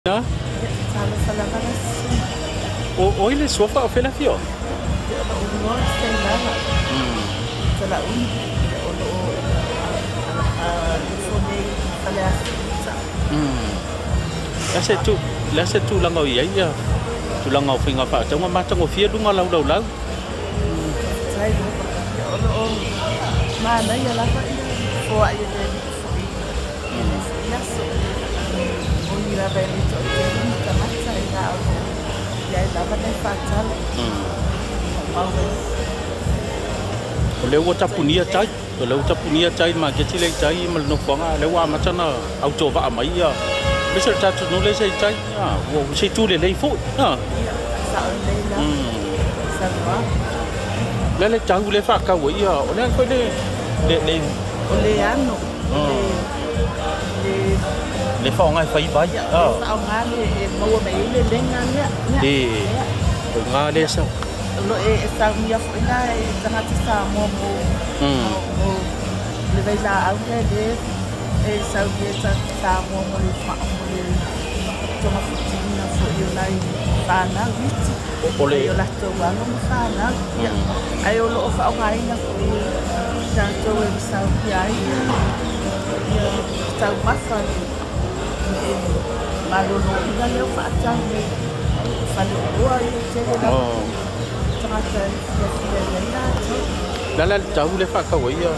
Talofa lava lau susuga. O i le suafa o fea le afioga? Ia, o lou igoa o Seilala Talauni. Ia, o loo nofo nei i Faleasiuta. Le a se tulaga o i ai ia tulaga o faiga faatauga matagofie luga laulaulau? Faafetai lava. Ia, o loo manaia lava ia foai e le alii foi i lenei foi aso. Moni lava e le toatele ni tagata e na o loo i ai lava nai faatalo. Maumau ai. O lea ua tapunia tai, o lea ua tapunia tai i le maketi lea i tai ma le nofoaga, lea ua amata ona autovaa mai ia aemaise o le tatou nuu lea sa i tai, ua se itu lelei foi. Ia, sao lelei lava saunoaga. Le le tau le faatau ai ia, o le a foi le le O le ano, le le faaaoga e fai vai. Ia, le faaaoga le e maua mai ai le lega lea. E o iga lea sa. O lo e saunia foi la e tagata Samoa mo le vailaau lea le e saunia e tagata Samoa mo le mo le togafitiina foi o nai fanau iti. O le O latou alo ma fanau. Ia, ae o loo faaaogaina foi tatou e saunia ai ia taumafa le maloloina lea ua faatau nei faleoloa ia tele lava tagata e fiafia i ai latou. Le la le tau le faatau ai ia?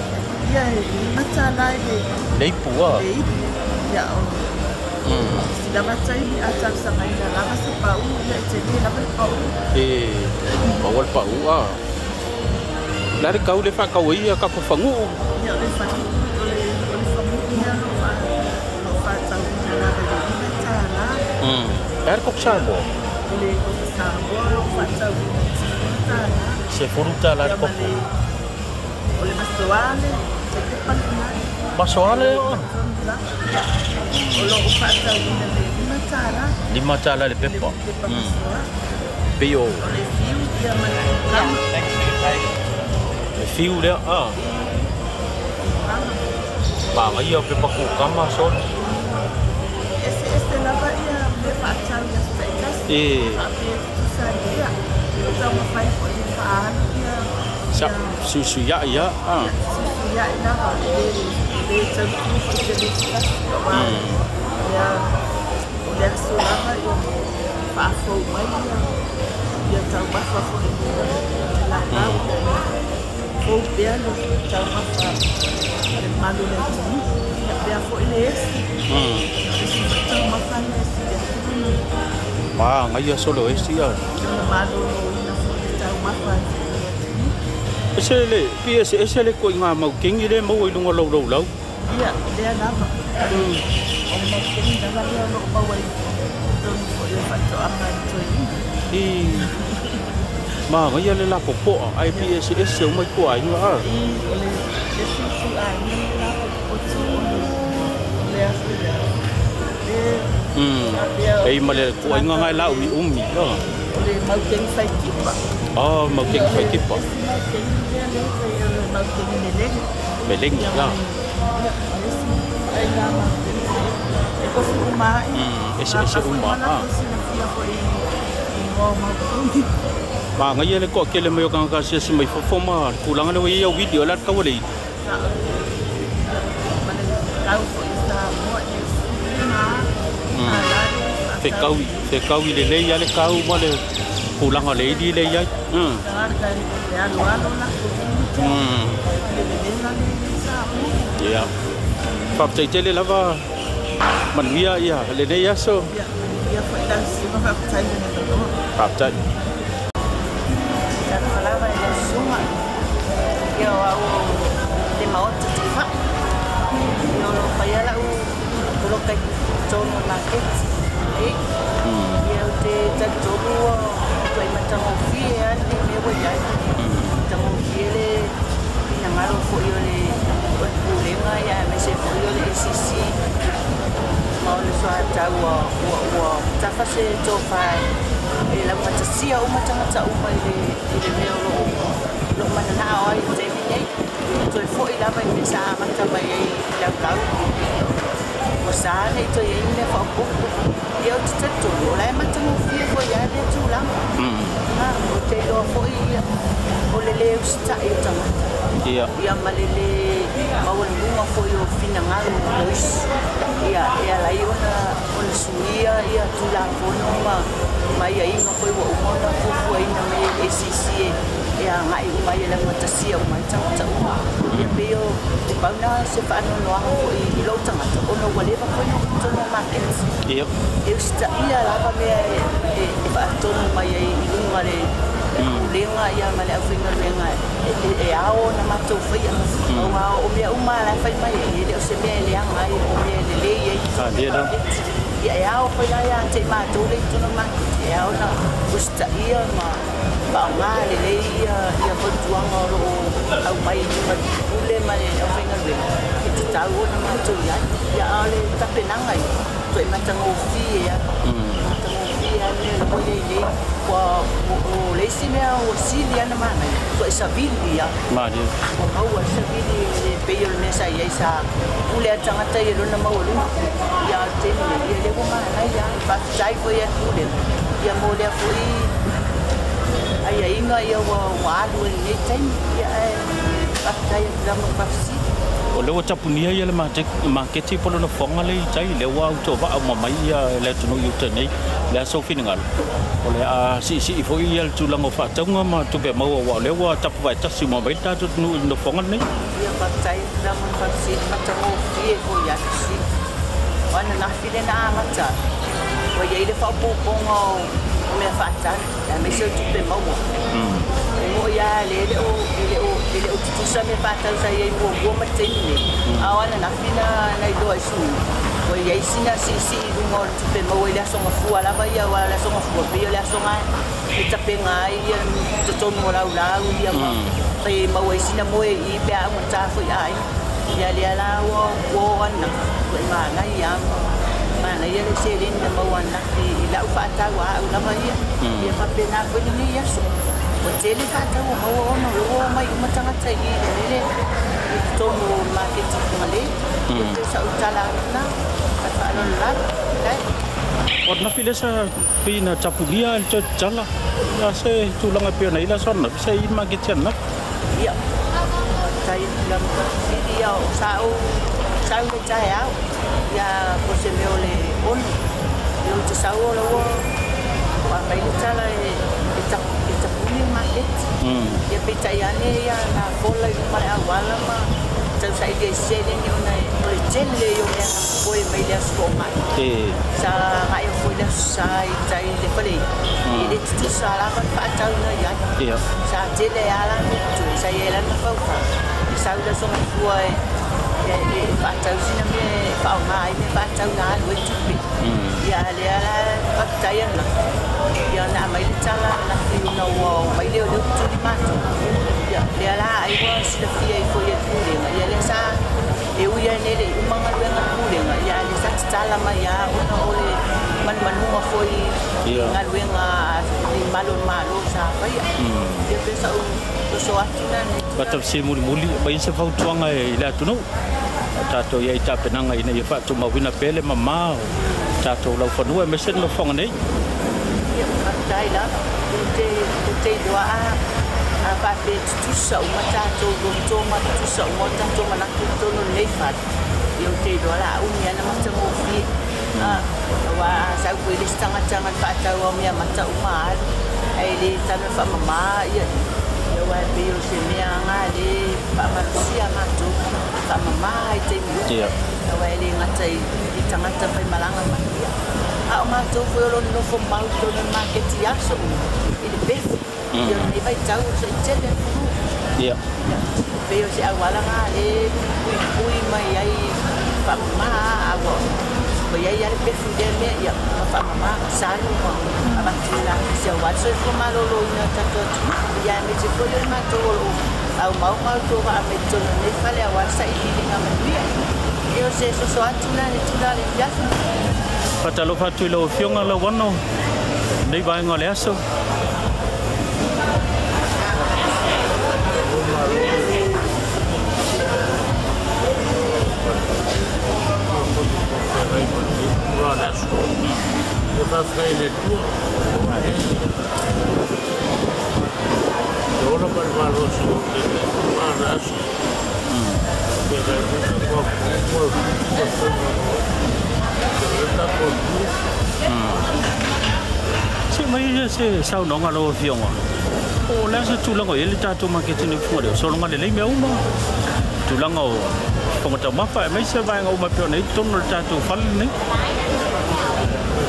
Ia, e $5 i le le ipu a. Le ipu. Ia, o si lava taimi a talosagaina lava se pau, ia e tele lava le pau. E maua le pau a. Le le tau le faatau ai ia tatou faguu? Ia, o le faguu, o le faguu lea o lo faatauina lava i le $5. E a le koko Samoa? O le koko Samoa o lo faatauina i le $10. $10 le Ia, ma koko. le o le masoale, le pepa lena. Masoale? Ia, o lo o faatauina le $5. $5 le Le pepa. Pepa masoa. Pei o O le fiu ia ma le kukama. Le fiu lea a. Kukama. Magaia o pepa kukama solo. Ese ese lava ia mea faatau i aso taitasi. E Faapea tutusa ai ia. O taumafai foi e faaalu ia sa ia suisuiai ia a. Ia, fesuisuiai lava le le tautu foi se le tasi aua ia o le aso lava ia faafou mai ia ia taumafa foi le laulau ia fou pea le taumafa a le mamalu o le atunuu. Ia pea foi le esi. O le isi foi taumafa lea e sili atu lona Magaia solo esi a. ona maloloina foi le taumafa a le atunuu. Ese le pi ese ese le ko inga mau kengi le maua i luga o laulaulau. Ia, lea lava. O le maukeni lava lea o loo maua i totonu foi o faatoaga i toeaina. I magaia le lapopoa ai pi ese ese uma i ituaiga a. I o le isi ituaiga le lava popoto o le aso ia le faapea Ei ma le ituaiga tagata gae o la le umiumi a. O le maukeni faikipa. Ah, Ia, maukeni o le faikipa. isi maukeni lea lea o le maukeni melege. Melegi Ia a. ma le ia o le isi ituaiga maukeni foi e tofu uma ai Ese ese tagata foi uma ma a. latou silafia foi i igoa o maukeni. Magaia le toatele mai o tagata asiasi mai fafo ma le tulaga lea ua i ai auili o le a le tau alei. Sao lelei. Ia, ma le tau foi i Samoa i le $15 le faatau. Fekaui fekaui lelei a le kau ma le tulaga o le ili lea i ai. Tagata e aloalo latou tiute i le vevela lea i Samoa. Ia, faafetai tele lava, manuia ia lenei aso. Ia, manuia foi lau susuga, faafetai le avanoa. Faafetai. Talofa lava i lau susuga. Ia, o au le maota tafai. Ia, o loo faia lau poloka i totonu o le maketi. Ei. Ia, ou te talitonu ua matuai matagofie a lenei mea ua iai. Matagofie le finagalo foi o le pulega ia aemaise foi o le ACC ma o le soatau ua ua ua tafa se tofa e laugatasia uma tagata uma i le mea o loo mananao ai i le taimi nei. Toe foi lava i mea sa amata mai ai i laulau. Ua sa nei toe i ai ni mea faaopoopo. Ia ou te talitonu o la e matagofie foi lava lea tulaga. Ou te iloa foi o le lē usitai o tagata. Ia ma le lē maualuluga foi o finagalo o isi. Ia e ala ai ona ona suia ia Tulafono ma ma aiaiga foi ua uma ona fuafuaina mai e le ACC e e agai uma ai e laugatasia uma ai tagata uma. Ia pei o le pau lena o se faanoanoaga foi i lou tagata ona ua leva foi ona ou i totonu o maketi. E usitaia lava mea e faatonu mai ai i luga le pulega ia ma le aufaigaluega e ao ona matou faia. Aua o mea uma la e fai mai ai, e le o se mea e leaga ai, o mea e lelei ai i totonu o maketi. Ia e ao foi la ia te i matou lea i totonu o maketi, e ao ona usitaia ma faaaoga lelei ia fautuaga o lo o aumai i luga i le pule ma le aufaigaluega e tatau ona matou i ai. Ia a o le tapenaga ia, toe matagofie lava, matagofie lava le mea ua i ai nei. Ua o le isi mea ua sili lava ona manaia, toe savili lava. Malie. Ua maua ai le savili e le pei o le mea sa i ai sa pule lava le tagata ia i lona maualuga. Ia a o le taimi nei, ia lea ua manaia lava. Faafetai foi ia le Pulega ia mo lea foi aiaiga ia ua alu ai i lenei taimi. Ia ae faafetai atu lava mo le faafesili. O lea ua tapunia ia le maketi po o le nofoaga lea i tai, lea ua autovaa uma mai ia le atunuu i uta nei. O le a sou finagalo? O le a siisii foi ia le tulaga o faatauga ma tupe maua aua o lea ua tapuvaetasi uma mai le tatou atunuu i le nofoaga lenei. Ia faafetai atu lava mo le faafesili matagofie foi ia le fesili. O ananafi lea na amata ai, ua i ai le faaopoopoga o mea faatali aemaise o tupe maua. E moni lava lea e le o e le o e le o tutusa mea faatau sa i ai muamua ma le taimi nei, a o ananafi na na iloa ai suiga, ua i ai sina siisii i luga o le tupe maua i le Aso Gafua lava ia, aua o le Aso Gafua pei o le aso na e tapena ai ia totonu o laulau ia ma e maua ai sina moe i i pe a augata foi aiga. Ia lea la ua ua oo ananafi, ua manaia lava ma manaia le seleni na maua ananafi i lau faatau a au lava ia. Ia faapena foi lenei aso. Ua tele faatau ua maua ona o lea ua omai uma tagata i i le mele i totonu o le maketi i Fugalei. Ia pei o sau tala atu lena. Ma le faaaloalo lava. Faafetai. O ananafi lea sa pei na tapunia le toe tatala. O le a se tulaga e pei ona i ai le aso ananafi, sa i ai le maketi ananafi? Ia, faafetai atu lava mo le faafesili. Ia, sa ou sau i le taeao ia po o se mea o le 6. Ia ou te sau o la ua aumai le tala e tapuni le maketi. Ia peitai ane ia na fola i luma o le auala ma tausaili ai i se seleni ona o le tele ia o mea na moe mai le Aso Toonai. Sa agai atu foi le Aso Sa i tai i le fale e le tutusa lava le faatau na i ai. Sa tele lava la mea totoe, sa i ai la le mafaufau e sau i le Aso Gafua e faatau sina mea e faaaoga ai mea faatau na alu ai tupe. Ia a lea la faafetai ananafi, ia na aumai le tala ananafi ona ua omai lea o lea ua tuli matou. Ia lea la ai ua silafia ai foi e le Pulega, ia lea sa e ui lava ina e le i uma galuega a le Pulega, ia a lea sa tatala mai lava ona o le manumanuga foi i galuega a ni malu o le Malo sa faia. Ia pei o sa'u soso atu lena i Ba tafsiri mulimuli, aumai se fautuaga i le atunuu, a tatou i ai i tapenaga ina ia faatumauina pea le mama o tatou laufanua aemaise le nofoaga nei. Ia, faafetai lava. Ou te, ou te iloa a, a faapea e tutusa uma tatou loto ma tutusa uma o tatou manatu i totonu o lenei fale, ia ou te iloa o le a umi lava ona matagofie. A, aua a sau foi le isi tagata na faatau ao meamata uma alu, ae le talu ona faamama ia, ia aua e pei o se mea lena lea e faamalosia matou, faamama i taimi uma. Aua e le gata i tagata faimalaga mai, ia, a o matou foi o lo o nonofo mau i totonu o le maketi i aso uma i le pefu. Ia o lenei vaitau o se i tele atunuu. Ia. Pei o se auala lena lea e puipui mai ai faamama a ua i ai lava le pefu i lea mea, ia ma faamama salu ma avatu i la se aua le soifua maloloina o le tatou atunuu. Ia aemaise foi o le matou o lo o aumau matou vaa mai totonu o lenei fale aua le sailiiliga manuia. Ia o se soso atu lena i le tula o le afiafi. Faatalofa atu i lau Afioga Lauano i lenei vaega o le aso. ai ma le tua le aso. E faafetai i le Atua ua e e ola ma le malosi o te le Atua le aso. Pe kai kuka kua kua kua whenga te le tatou tu. Se mai se saunoaga lau Afioga. Po o le a se tulaga o i ai le tatou maketi nei i Fugaleo? Sologa lelei mea uma, tulaga o fofoga taumafa aemaise vaega uma e pei ona i ai totonu o le tatou fale lenei.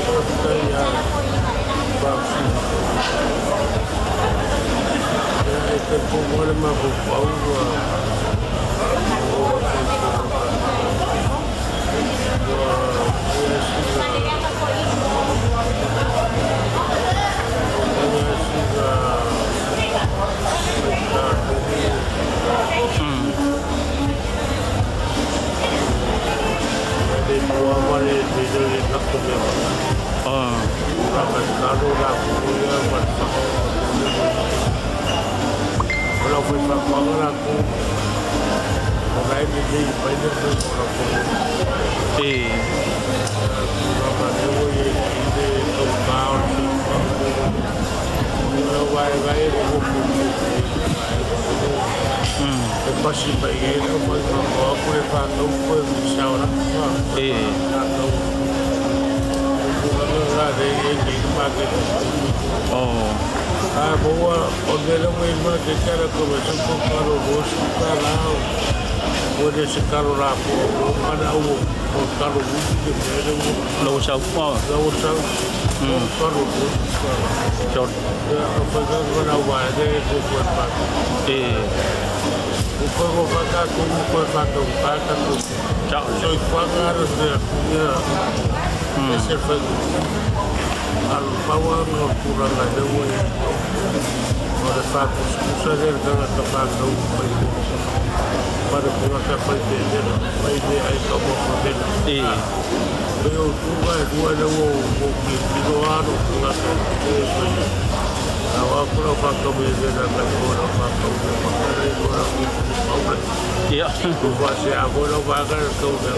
Faafetai ia Faafesili. Ia e talitonu lava le mafaufau ua oo atu i tulaga ua fai lava sina ua fai lava sina faigata tonu e le maua le le tatou mea tulaga i le talo la kuia ma le fao o lau fai faatoaga latou o la e lelei mai le fai o lau tulaga lea ua i ai nei le taugata o le soifuaga o lau vaevae le nofo e pasi mai ai lau fai faatoaga po le fatau po le sao laka tatou tulaga la le i ai nei le maketi. A maua o le mea lea ua i ai le maketi a le komesa po o kalo $20 ua le se kalo lapoa ua mana au o kalo ufi le mea lea ua Lau sau. La ua sau o kalo $20. Ia o faiga na vaega e fuafua e le maketi. Ua koe ua faatatou ua koe faataugata tatou Sao lelei. soifuaga ala se atu ia ese le faigofie. A o le pau lava lena o le tulaga lea ua i ai o le faapusapusa lea i le tagata fanau mai ma le tagata fai pemela mai meaai taumafa mela. Pei o tulaga e lua lea ua ou tilotilo lava lou tagata ou te le fai a o atu lau faatau mea mai o lau faatau mea makala i o lau paula. Ua faasea foi lau vaega le tau mea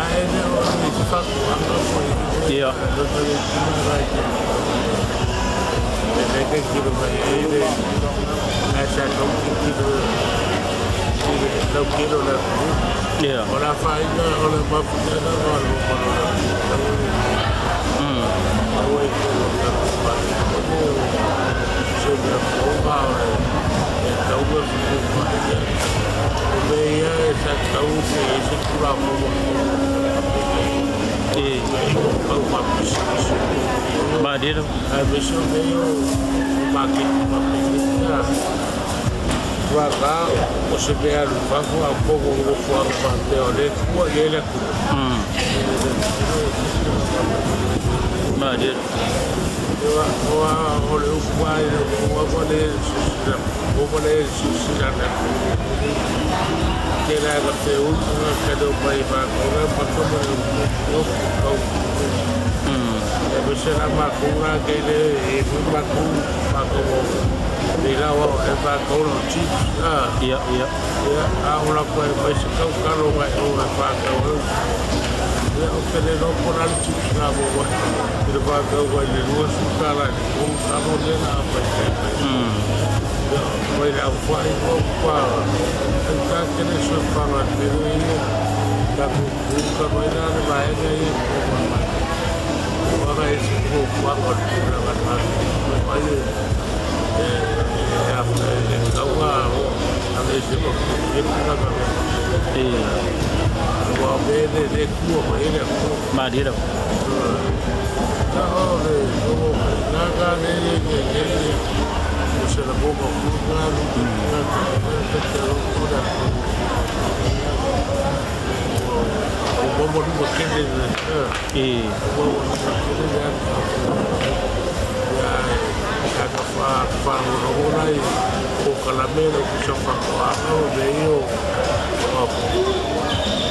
ae le o le faatoaga foi le tulaga e e le tilotilo mai ai le ae sa tau tilotilo i le lautele o le atunuu. O le afaina o le mafutaga o le mamalu o le atunuu aua i totonu o le tatou Palemene o se mea fou a o le e tatau ona fetuunai ai. O mea ia e sa tatau pe i ai se Tulafono i totonu o le Palemene e tau faapisinisi Malie lava. aemaise o mea ia o maketi faapei. Vagā o se mea alu i fafo a po o nofoaga faapea o lea e tua i ai le atunuu. Malie lava. O le upu lava i le ua ua le silasila ua le silasila le atunuu tele lava ina feui tagata e le omai i matou la maka ma le ofu tau aemaise la matou la nei le e i ai foi matou matou nei la e matou o chips. Ia, ia. Ia, a o latou e mai se tau mai o e whātau au. Ia, o te le iloa po o le a le chips na maua i le whātau mai le $20 i le 3 talo lea na aumai mai mai. Ia, mai le aufai o pa ai tā tele soifuaga tele ia tatou puka mai la le vaega ia o mai. O aga e se fuafuaga o le tulaga na mai e e a e tauga o ave se mo e tulaga mea. Ua me le le tua mai le atunuu. Malie lava. Na o le o na ga le le le le o se la boka ku na lu na te te ro o la o mo mo lu kele le o mo mo lu kele le ia e ka fa fa ro ro i o kalame le ku sa fa ko a o le o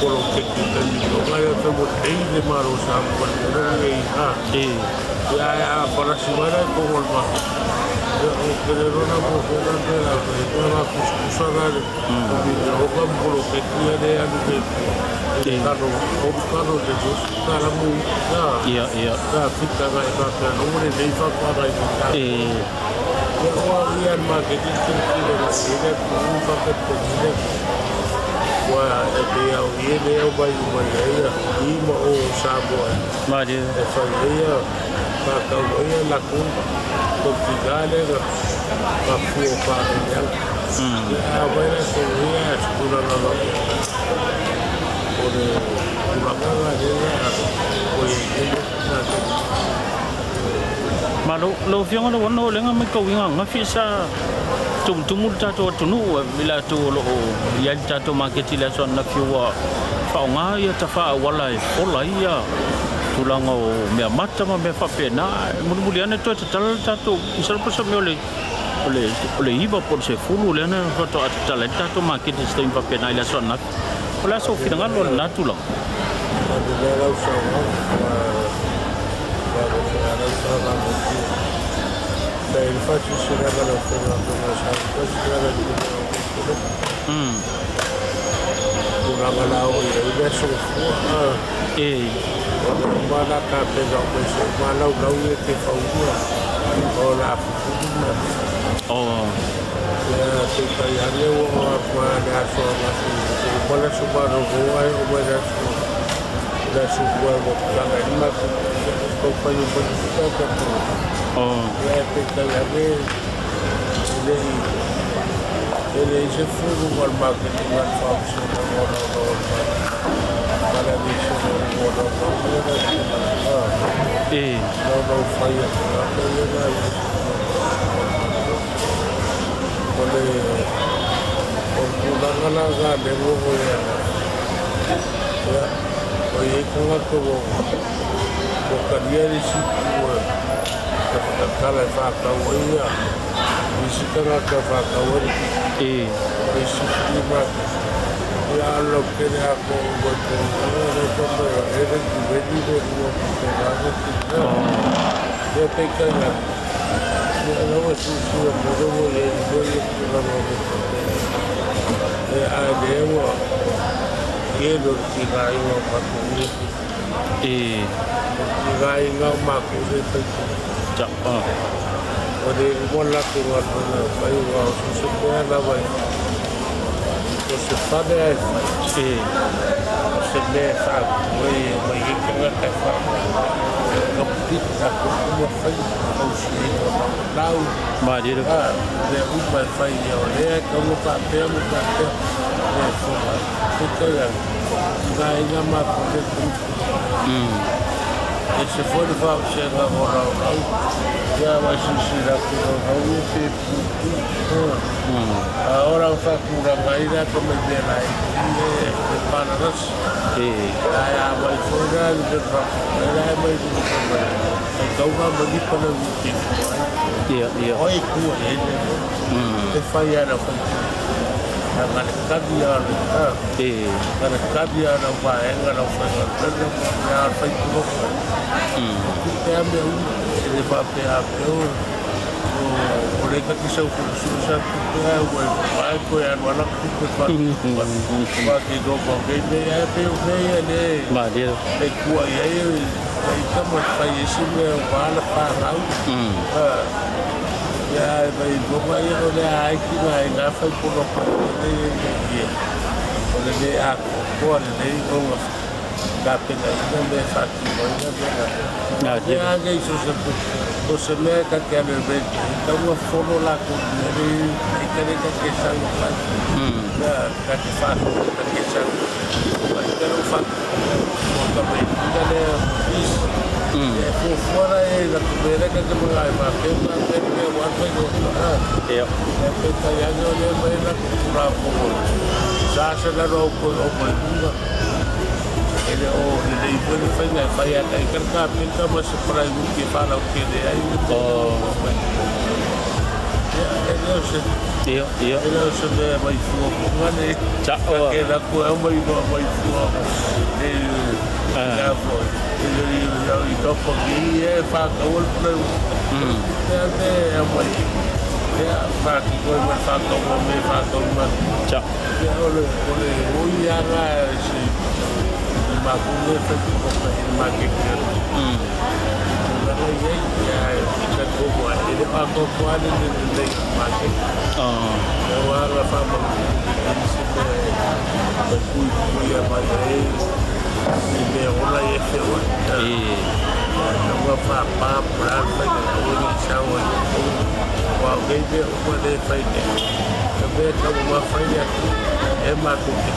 o Poloketi ka ni o ngai o te mo te le malo sa mo le le ha. Ia a para si mara ko mo ma. Ia o ke le rona mo ko na te la ko ko la kuskusa na le. O mi o ka poloketi ia le alu ke. Karo o karo le dos kala mo na. Ia ia. Ka fita ga e ka ka no le nei fa pa ga i ka. Ia o ia ma ke ti ti le le le ku fa ka te le. Ua e te au i le au mai mai ia i ma o Samoa. Malie. E fai ia whakau ia la ku ko ki gale ga ka fu pa ia. Ia wai la ko ia skura la la. O le tulaga la le o ye na. Ma lo fionga lo no lenga mai ko inga ngafi sa tumutumu le tatou atunuu i latou o loo iai le tatou maketi le aso anafi ua faaaogā ia tafāauala e fola ia tulaga o mea mata ma mea faapena mulimuli ane toe tatala le tatou masalo po sa mea o le o le 9 po o le 10 lea na faatoa tatala ai le tatou maketi se taimi faapena i le aso anafi o le aso finagalo o lenā tulaga. Il faccio sera la ferma sa tulaga la o ia i le soifua o le umala ka pena o mai se umala lau ia te faulua o la fufulu o ia te tai ane o a le aso ngasi te umala sumaro roa e o mai le aso le aso kua mo tanga i ma ko pai o mai ka ka o ia te tai ane le ele se furu mal marketing al function o no no para ni se no no no no no fai a o le o tulaga la ga le mo ia ia o ye ka ko o karia le sipu ka kala fa ka o ia isi ka fa ka o e sipu ma ia lo que le ako o ko o ko ko e re ku ve ni re ku ko ga ko ia te ka ga ia no su su mo ro le mo le ku la mo e a de o ye lo ki ga i o pa ku ni e ki ga i ga ma ku le te ta a o le mo la ku ga na pai wa su su pe la vai o se fale ai e o se le fa o e mai e ka ka fa ka pita ko mo fai o si o lau ma le a le u mai fai o le ka mo pa pe mo pa pe le fo ko ka ya ga ina ma ko le ku e se foi fa o se ga o lau lau ia vai si si la ku o u pe pu Ahora fa kura mai da come de la e panaras e ai a mai fora de fa era mai de e tauga mai pana ti ia ia oi ku e te fai ara fa a le kadia le e a le kadia na va e na fa na fa ku te ame u e fa pe a pe o o le ka ki sau fu su sa ku te a o ai ko e anu ana ku te fa fa ki do ko ke me e pe o me e le ma le e kua i ai e ka mo fa i si me o ala fa rau ia e mai go mai o le ai ki mai nga fa ko no pa le le o le le a ko le le o ka pe na ina me fa ki mo ina me na ia ga iso se o se me ka ke le ve ka ua fono la ko le e ka le ka ke sa fa ya ka ke fa ka ke sa fa ka ro fa o ka me ina le is e fo fora e la ko me le ka ke mo ai ma pe ma pe pe wa pe ko ha ia e pe ka ya no le me la ra ko sa sa la ro ko o mo ele o le i foi fai ngai fai a kai ka pe ka ma se pra i ke fa la ke le ai o ya ele o se Ia, ia. E le o se mea mai fua ngane. Sa'o. Ke la ku au mai no mai fua. E la fo. E le i i ka pa ki e fa ka ol ple. Te te au mai. Te fa ki ko ma fa ka mo me fa ka ma. Sa'o. Te ole ole o ia ga si ma ku le fa ko pa ma ke ke. La ia ia ka ko mo e le pa ko ko ale le le ma ke. Ah. E wa la fa ma ni se me pui pui a mai e i me ola e fe o. E. Na wa fa pa pra fa ko ni sa o. Wa ke be o le fa ne. Ka be ka mo fa ya e ma ku ke.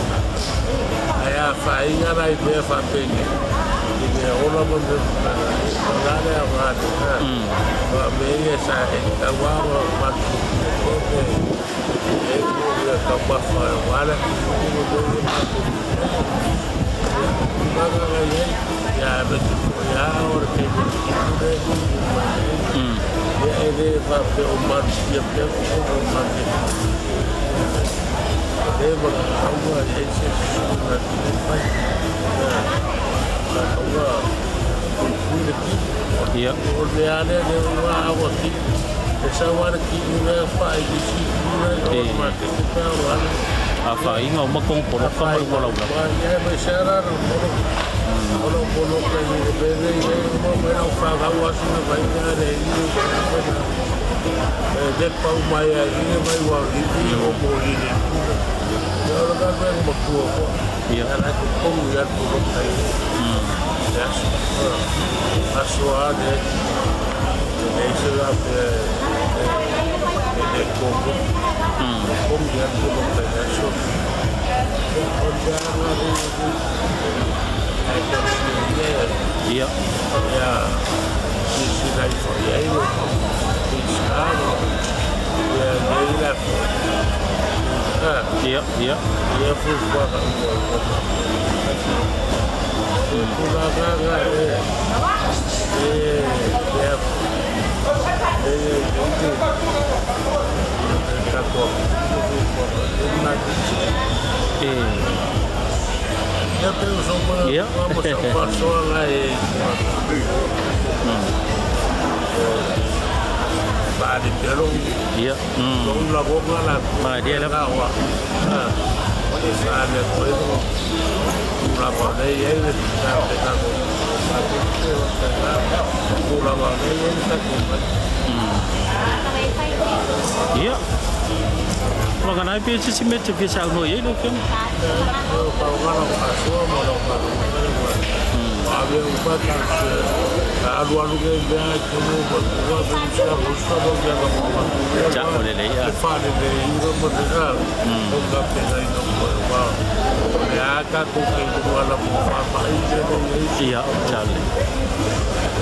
Ai a fa inga ra i me fa pe ne. I me ola mo me la le a wa ne. Wa me e sa e ka wa ma ku ko ke. E ko le ka pa fa wa le ku mo be ma ku. Ma ga ga ye ya be ti ko ya o ke ke ku le ku ma. E e le fa pe o ma ya pe o ma ke. E ma ka wa e se su na ti fa. Ya ka wa ku le ki. Ia. O le ale le wa wa ki. E sa wa ki le fa i si ku le o ma ke te pa wa. A fa'aiga o makong poloka ma le ua laulapa. Ia mai sa ra ro olo polo ka ni le be le le mo me ra fa ga wa su me vai na le ni e de pa mai a ni mai wa ni ni o mo ni le ya ro ka me mo ku ko Ia. ya la ko ko ya ko ko kai ya aso a de de se la pe de ko ko ko ya ko ko kai aso o ya na de ai ko si ya Ia. ya si si dai fo ya i i sa ya ya la fo ah Ia, ia. ia fu fa ka ko ko la ga ga e e ya e e ka ko ko ma E. ya te so ma Ia. ma sa pa so la e ba de pero Ia. lo la boca la Ma dia la. wa ah o sa le ko la ba de ye le ta te ta ko ta ko ko la ba de ye ta ko Ia. Maganai pe se si me te fia saunoa i ai lau afioga. O pa o ngana o so mo lo pa a ve o pa ta se alu alu ke be a ke mo ba wa be sa ko sa bo ya ka mo Sa'o lelei a. e fa le le i ro mo te sa o ka pe na i no mo wa ya ka ko ke ko ala mo fa pa i le le i Ia, sa'o lelei.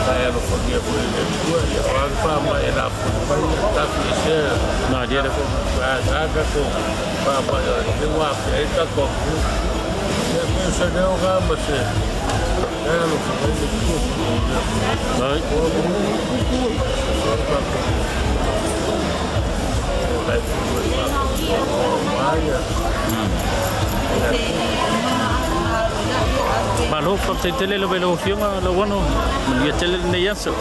ka ya lo fo ya ko le tua ya wa fa ma e la fo pa i ta fi se Ma dia la. ka ka ka ko pa pa le wa fe ta ko ya me se de o ga ma se ya lo fo pa i le tua Ai. Malo faafetai tele lava i lau afioga Lauano, manuia tele lenei aso.